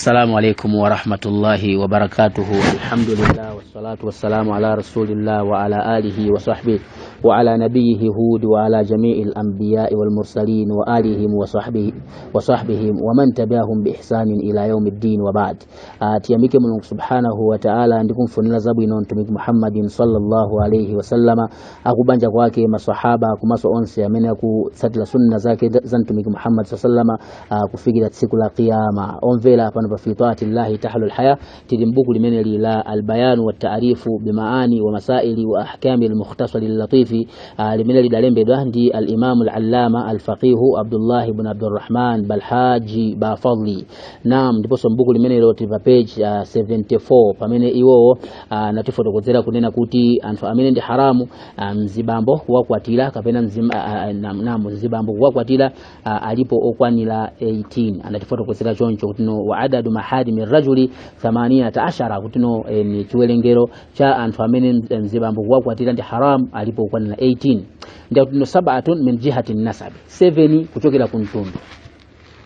Assalamu alaikum warahmatullahi wabarakatuhu. Alhamdulillah wassalatu wassalamu ala rasulillah wa ala alihi wa sahbihi wa ala nabiyihi Hud wa ala jami'il anbiya'i wal mursalin wa alihim wa sahbihi wa sahbihim wa man tabi'ahum bi ihsanin ila yaumiddin wa ba'd. Tiyamike Mulungu subhanahu wa ta'ala ndi kumfunira zabwino mtumiki Muhammadin sallallahu alayhi wasallama, akubanja kwake, masahaba komanso onse amene akutsatira sunna zake za mtumiki Muhammad sallama kufikira tsiku la qiyama. Omvera, pano pa Fi Taati Llahi Tahlul Haya tili mbuku limene la Albayanu wa Taarifu Bimaani wa Masaili wa Ahkami Almukhtasari Latifi, limene lidalembedwa ndi Alimamu Alallama Alfaqihu Abdullah ibn Abdurrahman Balhaji Bafadli. Naam, ndiponso mbuku limenelo tili pa page 74, pamene iwowo natifotokozera kunena kuti anthu amene ndi haramu mzibambo kuwakwatira kapena naam, mzibambo kuwakwatira alipo okwanira 18. Anatifotokozera choncho kuti no wa adadu maharimi rajuli 18, kuti no ni chiwerengero cha anthu amene mzibambo kuwakwatira ndi haramu alipo okwanira 18. Ndi kuti no sabatun min jihati nasabi, 7 kuchokera ku mtundu,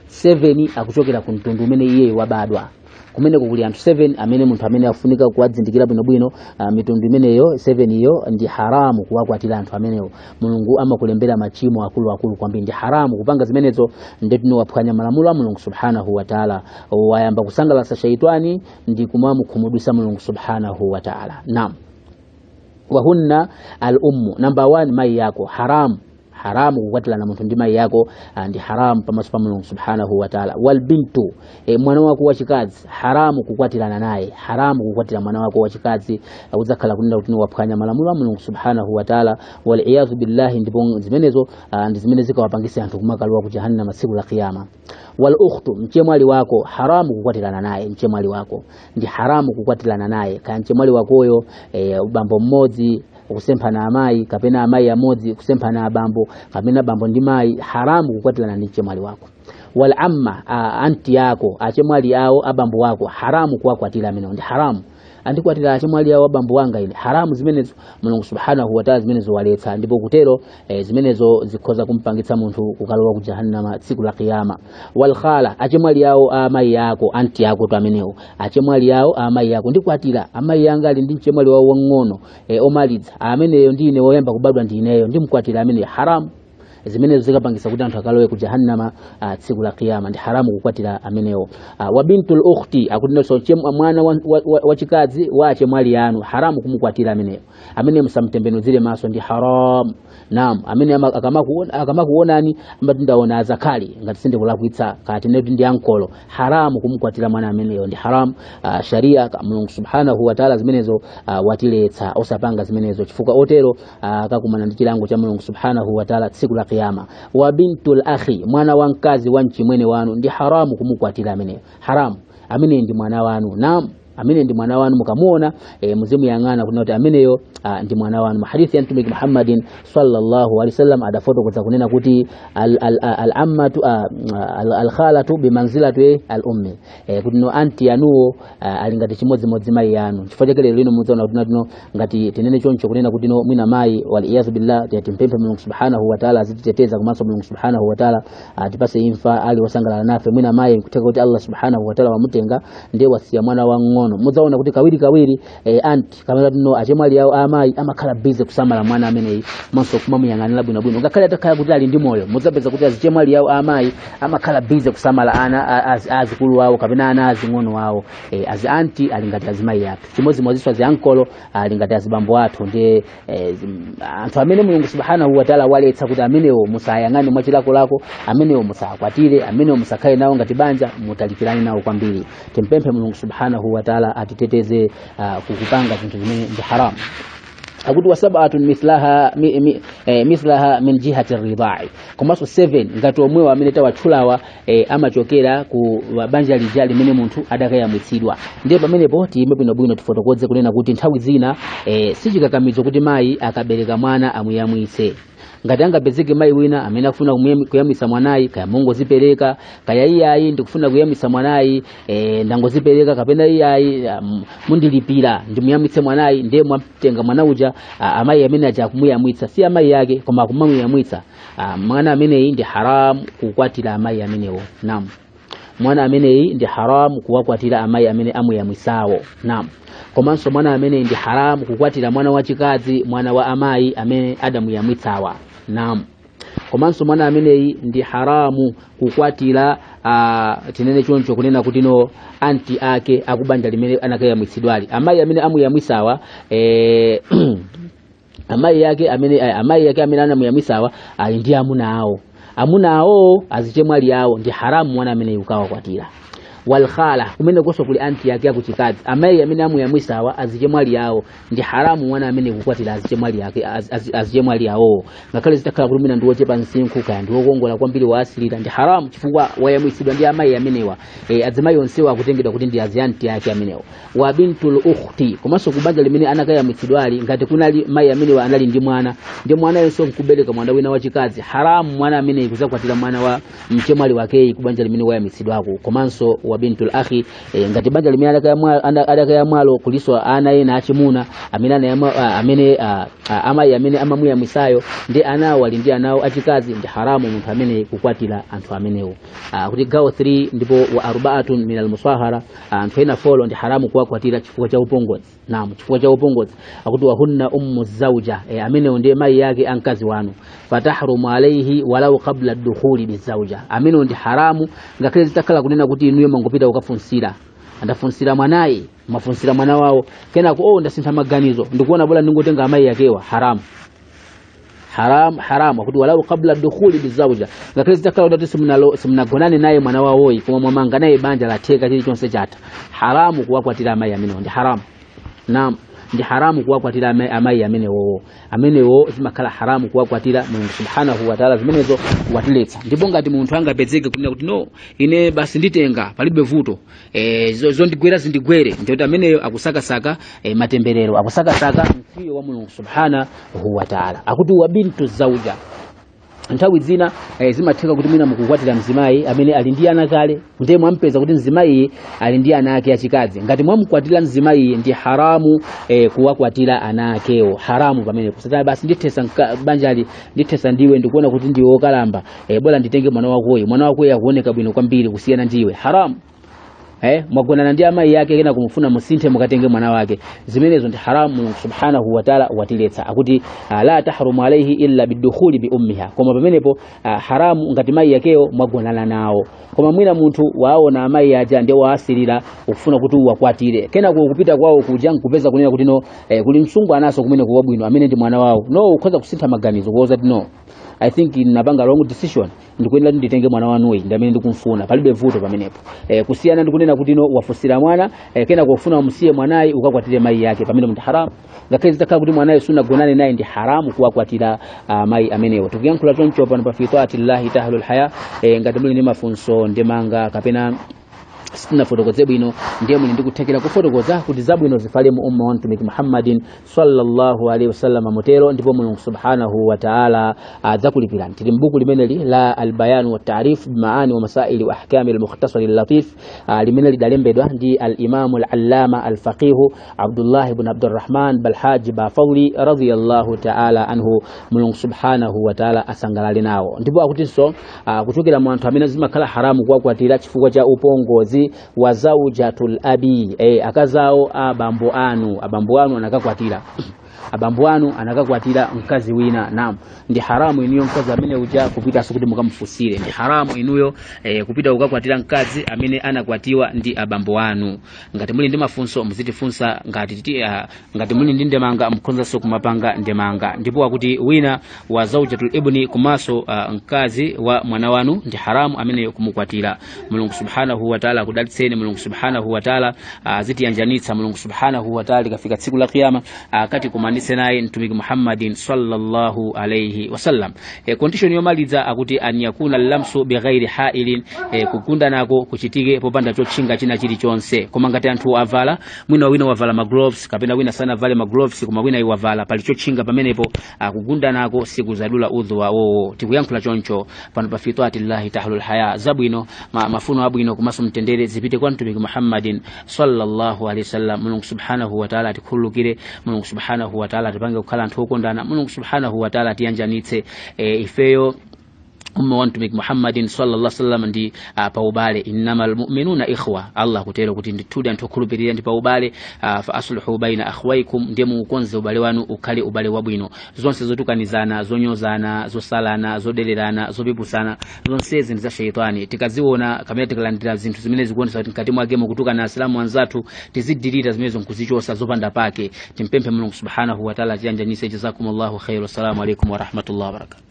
7 akuchokera ku mtundu umene iye wabadwa. Kumeneko kuli anthu 7 amene munthu amene afunika kuwadzindikira bwinobwino. Mitundu imeneyo 7 iyo ndi haramu kuwakwatira anthu amenewo. Mulungu amakulembera machimo akuluakulu kwambiri. Ndi haramu kupanga zimenezo. Ndetino waphwanya malamulo a Mulungu subhanahu wa taala, wayamba kusangalatsa shaitani ndi kumamukhumudwitsa Mulungu subhanahu wa taala. Naam, wahunna al ummu, number 1, mai yako. Haramu, haramu kukwatirana munthu ndi mayi yako, ndi haramu pamaso pa Mulungu subhanahu wa taala. Wal bintu, mwana wako wachikazi, haramu kukwatirana naye, haramu kukwatira mwana wako wachikazi, udzakhala kunena kuti waphwanya malamulo a Mulungu subhanahu wa taala, wal iyadhu billahi. Ndipo zimenezo ndi zimene zikawapangisa anthu kumakalowa ku jahannama tsiku la kiyama. Wal ukhtu, mchemwali wako, haramu kukwatirana naye. Mchemwali wako ndi haramu kukwatirana naye, kaya mchemwali wakoyo bambo mmodzi kusemphana amayi, kapena amayi amodzi kusemphana abambo, kapena bambo ndi mayi, haramu kukwatirana ndi mchemwali wako. Wal amma, anti yako, achemwali awo abambo wako, haramu kuwakwatira amenewo, ndi haramu. Andikwatira achemwali awo abambo wanga ine, haramu zimenezo. Mulungu subhanahu wa ta'ala zimenezo waletsa, ndipo kutero zimenezo zikhoza kumpangitsa munthu kukalowa ku jahannama tsiku la kiyama. Wal khala, achemwali awo amayi yako, anti yako to amenewo, achemwali awo amayi yako. Ndikwatira amayi yanga ali ndi mchemwali wawo wang'ono omaliza, ameneyo ndine woyamba kubadwa ndineyo, ndimkwatira ameneyo, haramu. Zimenezo zikapangisa kuti anthu akalowe ku jahannama tsiku la kiyama. Ndi haramu kukwatira amenewo. Wa bintul ukhti, akutinso mwana wachikazi wa achemwali yanu, haramu kumukwatira ameneyo. Amene musamtembenuzire maso, ndi haramu. Naam, amene akamakuonani amati ndaona azakhali, ngati sindikulakwitsa kati neti ndi ankolo, haramu kumukwatira mwana ameneyo, ndi haramu. Sharia Mulungu subhanahu wa ta'ala zimenezo watiletsa, osapanga zimenezo, chifukwa otero akakumana ndi chilango cha Mulungu subhanahu wa ta'ala tsiku la kiyama. Wa bintul akhi, mwana wa mkazi wa mchimwene wanu, ndi haramu kumukwatira ameneyo, haramu. Amene ndi mwana wanu. Naam, amene ndi mwana wanu, mukamuona muzimuyang'ana kunena kuti ameneyo ndi mwana wanu. Mahadithi ya mtumiki Muhammadin sallallahu alaihi wasallam adafotokoza kunena kuti al ammatu al khalatu bimanzilatu al ummi, kuti no anti yanuwo ali ngati chimodzimodzi mayi yanu. Chifukwa chake lero lino mudzaona kuti no ngati tinene choncho kunena kuti no mwina mayi, wal iyadhu billah, timpemphe Mulungu subhanahu wa ta'ala azititeteza, komanso Mulungu subhanahu wa ta'ala atipase imfa ali wosangalala nafe. Mwina mayi nkutheka kuti Allah subhanahu wa ta'ala wamutenga, ndiye wasiya mwana wang'ono. Mudzaona kuti kawiri kawiri anti kapena no achemwali awo amayi amakhala busy kusamala mwana ameneyi, monso kumamuyang'anira bwinobwino. Ngakhale atakhala kuti ali ndi moyo, mudzapeza kuti azichemwali awo amayi amakhala busy kusamala ana azikulu awo kapena ana azing'ono awo. Azi anti ali ngati azimayi athu, chimodzimodzinso azi ankolo ali ngati azibambo athu. Ndiye anthu amene Mulungu subhanahu wa ta'ala waletsa kuti amenewo musayang'ane mwachilakolako, amenewo musakwatire, amenewo musakhale nawo ngati banja, mutalikirane nawo kwambiri. Timpemphe Mulungu subhanahu wa ta'ala atiteteze kukupanga zinthu zimene ndi haramu. Akuti wasab'atun mithlaha, mithlaha min jihati ridai, komanso 7 ngati omwewa amene tawatchulawa amachokera ku banja lija limene munthu adakayamwitsidwa. Ndiye pamenepo tiyime bwinobwino, tifotokoze kunena kuti nthawi zina sichikakamizo kuti mayi akabereka mwana amuyamwitse. Ngati angapezeke mayi wina amene akufuna kuyamwitsa mwanayi, kaya mungozipereka, kaya iyayi ndikufuna kuyamwitsa mwanayi, ndangozipereka, kapena iyayi mundilipira ndimuyamwitse mwanayi, ndiye mwamtenga mwana uja, amayi amene aja akumuyamwitsa, si amayi ake koma akumamuyamwitsa mwana ameneyi, ndi haramu kukwatira amayi amenewo. Naam. Mwana ameneyi ndi haramu kuwakwatira amayi amene amuyamwisawo. Naam. Komanso mwana ameneyi ndi haramu kukwatira mwana wachikazi, mwana wa amayi amene adamuyamwitsawa. Naam. Komanso mwana ameneyi ndi haramu kukwatira tinene choncho kunena kuti no anti ake akubanja limene anakayamwitsidwali, amayi amene amuyamwisawa, amayi yake amene anamuyamwisawa ali ndi amuna awo, amuna awo azichemwali awo, ndi haramu mwana ameneyi kukawakwatira. Walkhala, kumene koso kuli anti yake akuchikazi, amayi amene amuyamwisawa azichemwali awo, ndi haramu mwana amene kukwatira azichemwali yake, azichemwali awo, ngakhale zitakhala kuti mwina ndi wochepa msinkhu kaya ndi wokongola kwambiri waasilira, ndi haramu chifukwa wayamwisidwa ndi amayi amenewa. Azimayi onsewa akutengedwa kuti ndi azianti yake amenewa. Wa bintul ukhti, komanso kubanja limene anakayamwitsidwali, ngati kunali mayi amenewa anali ndi mwana, ndi mwana yonso nkubereka mwana wina wachikazi, haramu mwana ameneyi kuzakwatira mwana wa mchemwali wakeyi kubanja limene wayamwitsidwako. Komanso wa bintul akhi, ngati banja limene adakayamwalo kuliso ana ena achimuna amene anayamwa, amene amayi amene amamuyamwisayo ndi anawo ali ndi anawo achikazi, ndi haramu munthu amene kukwatira anthu amenewo. Kuti gawo 3, ndipo wa arba'atun min almusahara, anthu ena 4 ndi haramu kuwakwatira chifukwa cha upongozi. Naam, chifukwa cha upongozi. Akuti wahunna ummu zauja, amenewo ndiye mayi yake amkazi wanu, fatahrumu alaihi walau qabla dukhuli bizauja, amenewo ndi haramu ngakhale zitakhala kunena kuti inuyo mangopita kukafunsira, andafunsira mwanayi, mafunsira mwana wawo, kenako oh ndasintha maganizo, ndikuona bola ndingotenga amayi yakewa, haramu, haram, haram. Akuti walau qabla dukhuli bizauja, ngakhale zitakhala kuti simunagonane naye mwana wawoyi, koma mwamanga naye banja latheka, chilichonse chatha, haramu kuwakwatira amayi amenewo, ndi haramu. Naam, ndi haramu kuwakwatira amayi amenewowo, amenewo zimakhala haramu kuwakwatira. Mulungu subhanahu wa ta'ala zimenezo watiletsa. Ndipo ngati munthu angapezeke kunena kuti no, ine basi nditenga, palibe vuto, zondigwera zindigwere, ndikuti ameneyo akusakasaka matemberero, akusakasaka mkwiyo wa Mulungu subhanahu wa ta'ala. Akuti wa bintu zauja, nthawi zina zimatheka kuti mwina mukukwatira mzimayi amene ali ndi ana kale, ndiye mwampeza kuti mzimayi ali ndi ana ake achikazi. Ngati mwamkwatira mzimayi ndi haramu kuwakwatira ana akewo, haramu pamenepo. Satana basi ndithesa banjali, ndithesa ndiwe, ndikuona kuti ndiwe wokalamba, bola nditenge mwana wakoyo, mwana wakoyo akuoneka bwino kwambiri kusiyana ndiwe, haramu. Mwagonana ndi amayi yake kena kumufuna musinthe mukatenge mwana wake, zimenezo ndi haramu. Mulungu subhanahu wa ta'ala watiletsa. Akuti la tahrumu alaihi illa bidukhuli bi ummiha, koma pamenepo haramu ngati mayi yakeyo mwagonana nawo. Koma mwina munthu waona amayi aja ndiye waasirira, ukufuna kuti uwakwatire, kenako kupita kwawo kuja nkupeza kunena kuti no, kuli msungwanaso kumene kuwabwino amene ndi mwana wawo, no, ukhoza kusintha maganizo kuwoza kuti no, I think napanga wrong decision, ndikuyenera kuti nditenge mwana wanuyi, ndi amene ndikumfuna, palibe vuto pamenepo. Kusiyana ndikunena kuti no, wafusira mwana, kena kufuna umusiye mwanayi ukakwatire mayi yake, pamene ndi haramu. Ngakhale zitakhala kuti mwanayi sunagonane naye, ndi haramu kuwakwatira mayi amenewo. Tikuyankhula choncho pano pa fi taatillahi tahlul haya. Ngati muli ndi mafunso, ndemanga, kapena sitinafotokoze bwino, ndiye muli ndikuthekera kufotokoza kuti zabwino zifale mu umma wa Mtumiki Muhammadin sallallahu alaihi wasallam, mutero ndipo Mulungu subhanahu wa ta'ala adzakulipirani. Tili mbuku limeneli la Albayan wa Ta'rif bimaani wa masaili wa ahkami al-mukhtasar al-latif, limene lidalembedwa ndi al-Imam al-Allama al-Faqih Abdullah ibn Abdurrahman Balhaji Bafawli radiyallahu ta'ala anhu, Mulungu subhanahu wa ta'ala asangalale nawo. Ndipo akutinso kuchokera mu anthu amene zimakhala haramu kuwakwatira chifukwa cha upongozi, wa zaujatul abi, akazawo abambo anu, abambo anu anakakwatira, abambo anu anakakwatira mkazi wina. Naam, ndi haramu inuyo mkazi amene uja kupitanso kuti mukamufusire, ndi haramu inuyo kupita kukakwatira mkazi amene anakwatiwa ndi abambo anu. Ngati muli ndi mafunso muzitifunsa, ngati muli ndi ndemanga mkhonzanso kumapanga ndemanga. Ndipo akuti wina wa zaujatul ibni, komanso mkazi wa mwana wanu ndi haramu ameneyo kumukwatira. Mulungu subhanahu wa ta'ala akudalitseni. Mulungu subhanahu wa ta'ala azitiyanjanitsa. Mulungu subhanahu wa ta'ala likafika tsiku la kiyama akati kumanitse naye Mtumiki Muhammadin sallallahu alayhi wasallam. Condition yomaliza akuti an yakuna lamsu bighairi hailin, kugunda nako kuchitike popanda chotchinga china chilichonse. Koma ngati anthu avala, mwina wina wavala ma gloves kapena wina sanavale ma gloves, koma wina iwavala, pali chotchinga pamenepo, kugunda nako sikuzadula udhu wawowo. Tikuyankhula choncho pano pa fi taatillahi tahlul haya. Zabwino, mafuno abwino komanso mtendere zipite kwa Mtumiki Muhammadin sallallahu alaihi wasallam. Mulungu subhanahu wa ta'ala atikhululukire. Mulungu subhanahu wa ta'ala atipange kukhala anthu okondana. Mulungu subhanahu wa ta'ala atiyanjanitse ifeyo. Umma wa Mtumiki Muhammadin sallallahu alaihi wasallam ndi paubale. Innamal mu'minuna ikhwa, Allah kutero kuti ndithudi anthu okhulupirira ndi paubale. Fa aslihu baina akhwaikum, ndiye muukonze ubale wanu ukhale ubale wabwino. Zonse zotukanizana, zonyozana, zosalana, zodelerana, zopepusana, zonsezi ndi za sheitani. Tikaziona kamene tikalandira zinthu zimene zikuonesa kuti mkati mwake mukutukana Asilamu anzathu, tizidirita zimenezo nkuzichosa zopanda pake. Timpemphe Mulungu subhanahu wa taala atiyanjanise. Jazakumullahu khairu. Assalamu alaikum warahmatullahi wabarakatuh.